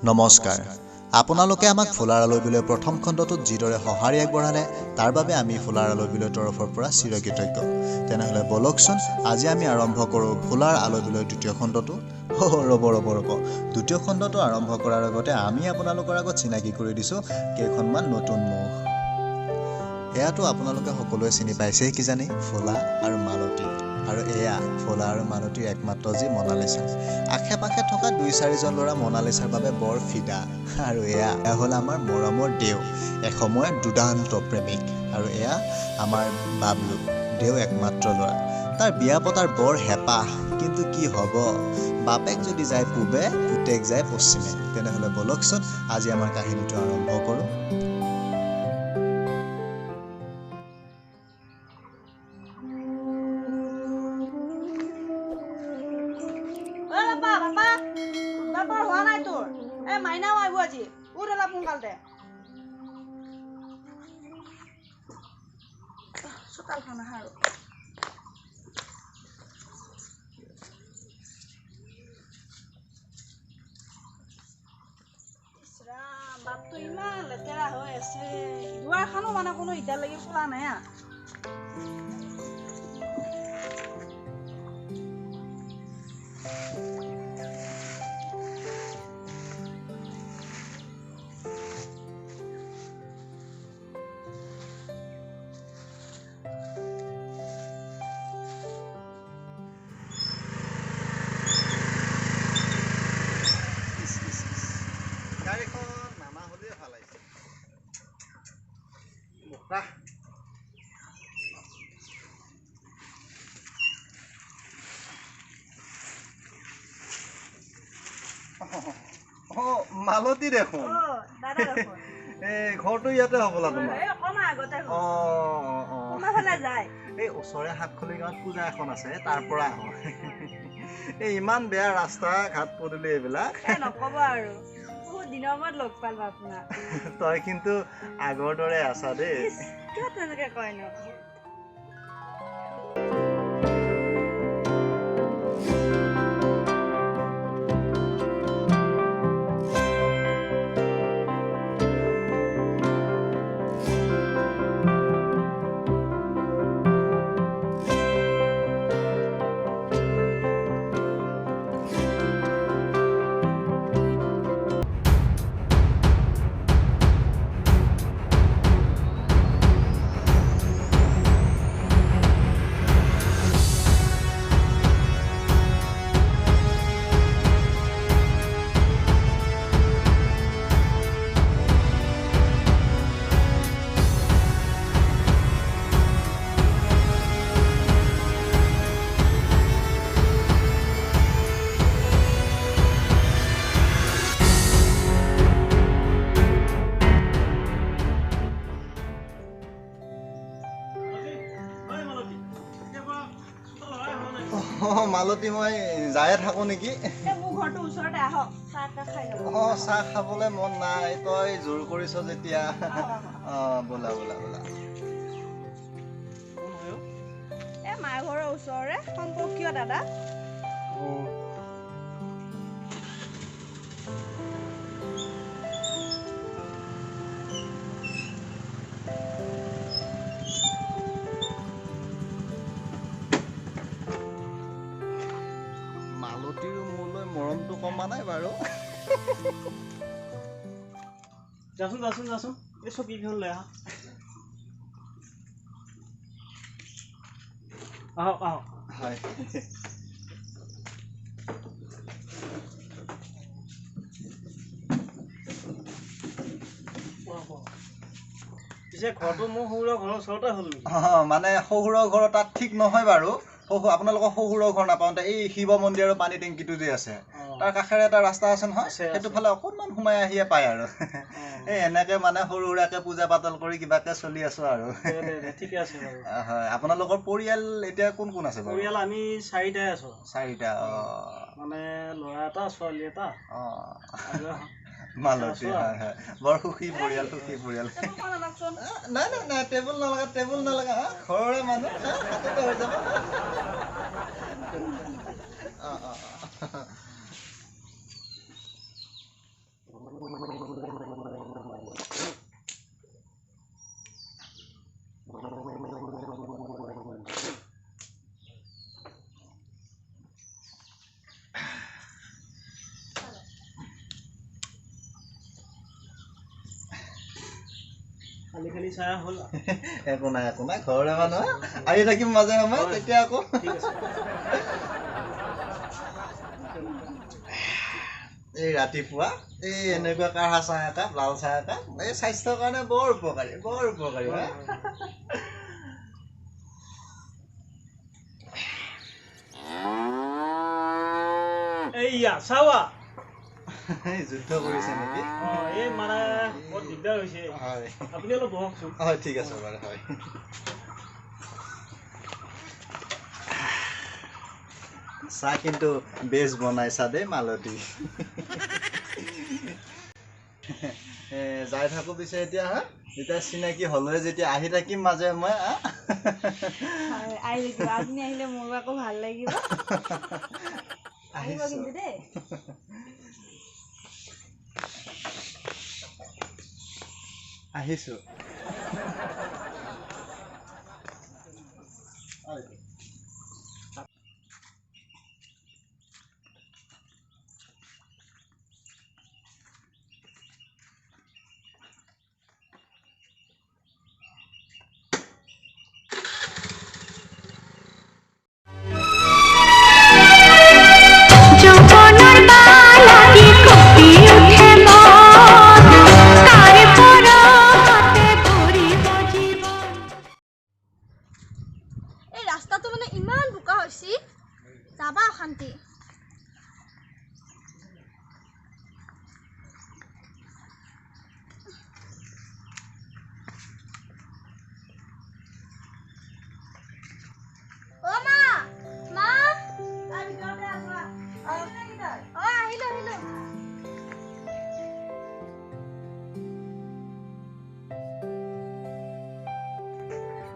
নমস্কাৰ। আপোনালোকে আমাক ফুলাৰ আলৈ বিলৈ প্ৰথম খণ্ডটোত যিদৰে সঁহাৰি আগবঢ়ালে তাৰ বাবে আমি ফুলাৰ আলৈ বিলৈ তৰফৰ পৰা চিৰকৃতজ্ঞ। তেনেহ'লে ব'লকচোন আজি আমি আৰম্ভ কৰোঁ ফুলাৰ আলৈ বিলৈ দ্বিতীয় খণ্ডটো। ৰ'ব ৰ'ব ৰ'ব, দ্বিতীয় খণ্ডটো আৰম্ভ কৰাৰ আগতে আমি আপোনালোকৰ আগত চিনাকি কৰি দিছোঁ কেইখনমান নতুন মুখ। এয়াতো আপোনালোকে সকলোৱে চিনি পাইছেই কিজানি, ফুলা আৰু মালতী। আৰু এয়া ফুলা আৰু মালতীৰ একমাত্ৰ যি মনালিচা। আশে পাশে থকা দুই চাৰিজন ল'ৰা মনালিচাৰ বাবে বৰ ফিদা। আৰু এয়া হ'ল আমাৰ মৰমৰ দেউ, এসময়ত দুৰ্দান্ত প্ৰেমিক। আৰু এয়া আমাৰ বাবলু, দেউ একমাত্ৰ ল'ৰা। তাৰ বিয়া পতাৰ বৰ হেঁপাহ, কিন্তু কি হ'ব, বাপেক যদি যায় পূবে, পুতেক যায় পশ্চিমে। তেনেহ'লে ব'লকচোন আজি আমাৰ কাহিনীটো আৰম্ভ কৰোঁ। বাপটো ইমান লেতেৰা হৈ আছে, দুৱাৰখনো মানে কোনো এতিয়ালৈকে খোলা নাই। মালতী দেখোন, এই ঘৰটো ইয়াতে হ'বলা তোমাৰ? এই ওচৰে সাতখলি গাঁৱত পূজা এখন আছে, তাৰ পৰা আহো। এই ইমান বেয়া ৰাস্তা ঘাট পদূলি এইবিলাক। তই কিন্তু আগৰ দৰে আছা দেই। মালতী, মই যায়ে থাকো নেকি? অ, চাহ খাবলৈ মন নাই, তই জোৰ কৰিছ যেতিয়া। অ, বোলা বোলা বোলা। মাৰ ঘৰৰ ওচৰৰে সম্পৰ্কীয় দাদা। মালতীৰো মোলৈ মৰমটো কমা নাই বাৰু। যাচোন যাচোন যাচোন, এই চকীখন লৈ আহা। আহক আহক। হয়, পিছে ঘৰটো মোৰ শহুৰৰ ঘৰৰ ওচৰতে হ'ল নেকি? অঁ, মানে শহুৰৰ ঘৰৰ তাত ঠিক নহয় বাৰু। শহু আপোনালোকৰ শহুৰৰ ঘৰ নাপাওঁতে এই শিৱ মন্দিৰ আৰু পানী টেংকিটো যে আছে, তাৰ কাষেৰে এটা ৰাস্তা আছে নহয়, সেইটো ফালে অকণমান সোমাই আহিয়ে পায় আৰু। এই এনেকে মানে সৰু সুৰাকে পূজা পাতল কৰি কিবাকে চলি আছো আৰু। ঠিকে আছে বাৰু। হয়, আপোনালোকৰ পৰিয়াল এতিয়া কোন কোন আছে বাৰু? পৰিয়াল আমি চাৰিটাই আছো। চাৰিটা? মানে ল'ৰা এটা, ছোৱালী এটা। মালতী, হয় হয়, বৰ সুখী পৰিয়াল, সুখী পৰিয়াল। নাই নাই নাই, টেবুল নালাগে, টেবুল নালাগে, ঘৰৰে মানুহ, হাততে হৈ যাব। অঁ অঁ। খালি খালি চাহ হ'ল। একো নাই একো নাই, ঘৰৰে মানুহ, আহি থাকিম মাজে সময়ে তেতিয়া আকৌ। এই ৰাতিপুৱা এই এনেকুৱা কাঢ়া চাহ একাপ, লাল চাহ একাপ, এই স্বাস্থ্যৰ কাৰণে বৰ উপকাৰী, বৰ উপকাৰী। এইয়া চাৱা যুদ্ধ কৰিছে নেকি? এই মানে বৰ দিগদাৰ হৈছে। হয়, আপুনি অলপ বহকচোন। হয়, ঠিক আছে বাৰু। হয়, চাহ কিন্তু বেছ বনাইছা দেই মালতী। যাই থাকো পিছে এতিয়া। হা, এতিয়া চিনাকি হ'লে যেতিয়া আহি থাকিম মাজে সময়ে। আহি থাকিব আপুনি, আহিলে মোৰো আকৌ ভাল লাগিব। আহিব কিন্তু দেই। আহিছো। ৰাস্তাটো মানে ইমান বোকা হৈছে, যাবা অশান্তি। অ মা, মা, অ আহিলো আহিলো।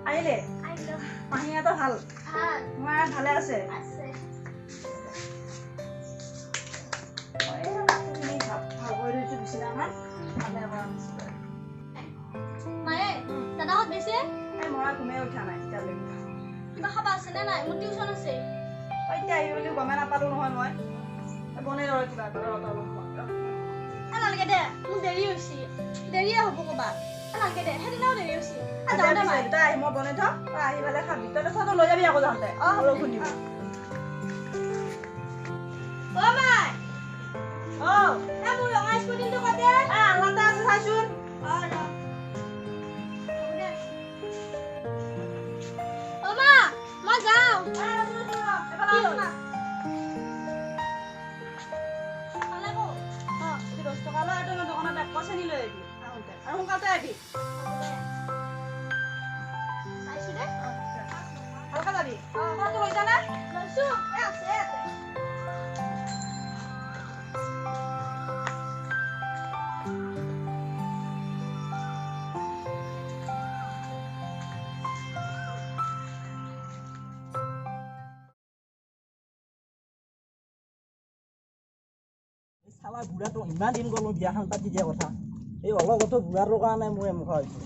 আহিলে? আহিলো। মাহীহঁতৰ ভাল? ভাল। মা ভালে আছে? আছে। ভাল কৰি থৈছো বিচনাখন, ভালে কৰা নাছিলো। মায়ে দাদাহঁত গৈছে? এই মৰা ঘুমেই উঠা নাই এতিয়ালৈকে। কিবা খাবা আছে নে নাই? মোৰ টিউচন আছে। এতিয়া আহিবি বুলি গমেই নাপালো নহয় মই। বনাই ৰ কিবা এটা, ৰ অলপ। নালাগে দে, মোৰ দেৰি হৈছে, দেৰিয়ে হ'ব ক'ৰবাত। নালাগে দে, সেইদিনাও দেৰি হৈছে। যাওঁ দে মায়ে। তই আহি মই বনাই থম, তই আহি পেলাই খাবি। তই চাহটো লৈ যাবি আকৌ যাওঁতে, বৰষুণ দিব। অ মাই, অ এই মোৰ ৰঙা স্পৰ্টিংটো ক'ত? এই আলনাতে আছে, চাচোন। অ ৰ। অ মা, মই যাওঁ। 10 টকা লৈ আৰু দোকানত এক চেনি লৈ আহিবি আহোঁতে, আৰু সোনকালতে আহিবি। ভালকে যাবি। ফোনটো লৈছানে? লৈছো, এই আছে ইয়াতে। চালা বুঢ়াটো ইমান দিন গ'ল বিয়াখন পাতি দিয়া কথা, এই অলগত বুঢ়াটোৰ কাৰণে মোৰ এমুখা হৈছে।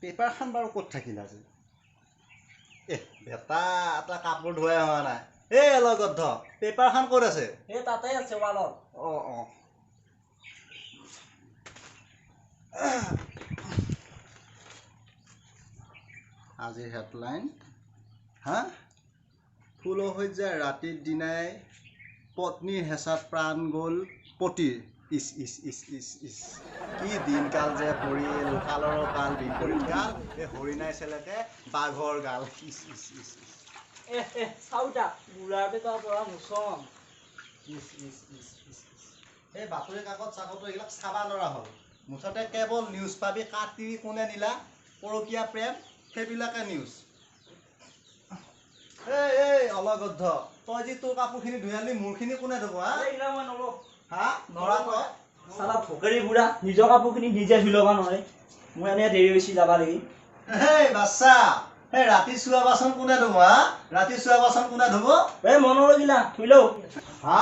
পেপাৰখন বাৰু ক'ত থাকিল আজি? এ বেটা, এটা কাপোৰ ধোৱাই হোৱা নাই। এই অলগদ্ধ, পেপাৰখন ক'ত আছে? এই তাতে আছে ৱালত। অঁ অঁ, আজিৰ হেডলাইন, হা, ফুলশয্যা ৰাতিৰ দিনাই পত্নীৰ হেঁচাত প্ৰাণ গ'ল পতিৰ। ইচ ইচ ইচ ইচ ইচ, কি দিনকাল যে পৰিল, কালৰো কাল বিপৰীত কাল, এই হৰিণাই চেলেকে বাঘৰ গাল। ইচ ইচ ইচ ইচ। এ চাউতা বুঢ়াৰ পেটৰ পৰা মোচন। ইচ ইচ ইচ ইচ ইচ। এই বাতৰি কাকত চাকত এইবিলাক চাবা নোৱাৰা হ'ল। মুঠতে কেৱল নিউজ পাবি, কাটি কোনে নিলা, পৰকীয়া প্ৰেম, সেইবিলাকে নিউজ। এই এই অলগদ্ধ, তই যি তোৰ কাপোৰখিনি ধুই আনলি, মোৰখিনি কোনে ধুব? হা হা, নৰা তই। চালা ভকেৰী বুঢ়া, নিজৰ কাপোৰখিনি নিজে ধুই ল'ব নোৱাৰে। মোৰ এনে দেৰি হৈছে যাব লাগি। হেই বাচ্চা, এই ৰাতি চোৱা বাচন কোনে ধুব? হা, ৰাতি চোৱা বাচন কোনে ধুব? এই মনলৈ গিলা ধুই লওঁ। হা,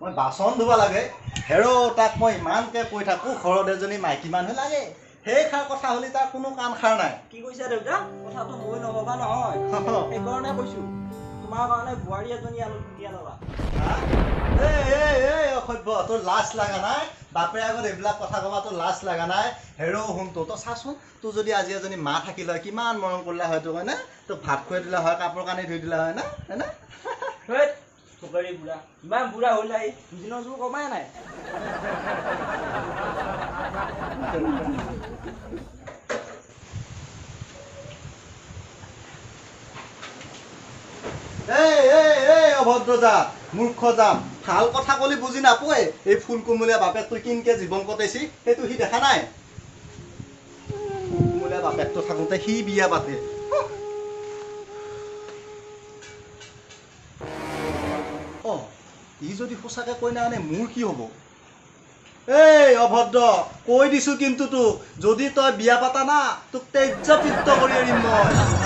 মই বাচন ধুব লাগে? হেৰ', তাক মই ইমানকে কৈ থাকোঁ ঘৰত এজনী মাইকী মানুহ লাগে, সেই খাৰ কথা হ'লে তাৰ কোনো কাণ খাৰ নাই। কি কৈছা দেউতা? কথাটো মই নভবা নহয়, সেইকাৰণে কৈছো তোমাৰ কাৰণে বোৱাৰী এজনী ধুনীয়া ল'বা। এই অসভ্য, তোৰ লাজ লগা নাই? বাপেৰ আগত এইবিলাক কথা ক'বা তোৰ লাজ লগা নাই? হেৰ' শুনতো, তই চাচোন, তোৰ যদি আজি এজনী মা থাকিল হয়, কিমান মৰম কৰিলে হয় তোক, হয়নে? তোক ভাত খুৱাই দিলে হয়, কাপোৰ কানি ধুই দিলে হয়, হয়নে? ঠুকাৰী বুঢ়া, ইমান বুঢ়া হ'ল আহি দুদিনৰ জোৰ কমাই নাই। এই এই এই অভদ্ৰ জাত, মূৰ্খ জাত, ভাল কথা ক'লে বুজি নাপোৱে। এই ফুল কোমলীয়া বাপেকটো কিনকে জীৱন কটাইছি সেইটো সি দেখা নাই। ফুল কোমলীয়া বাপেকটো থাকোঁতে সি বিয়া পাতে। অ, ই যদি সঁচাকে কৈ নানে মোৰ কি হ'ব? এই অভদ্ৰ, কৈ দিছো কিন্তু তোক, যদি তই বিয়া পাতা না, তোক তেজ্য পিত্ত কৰি এৰিম মই।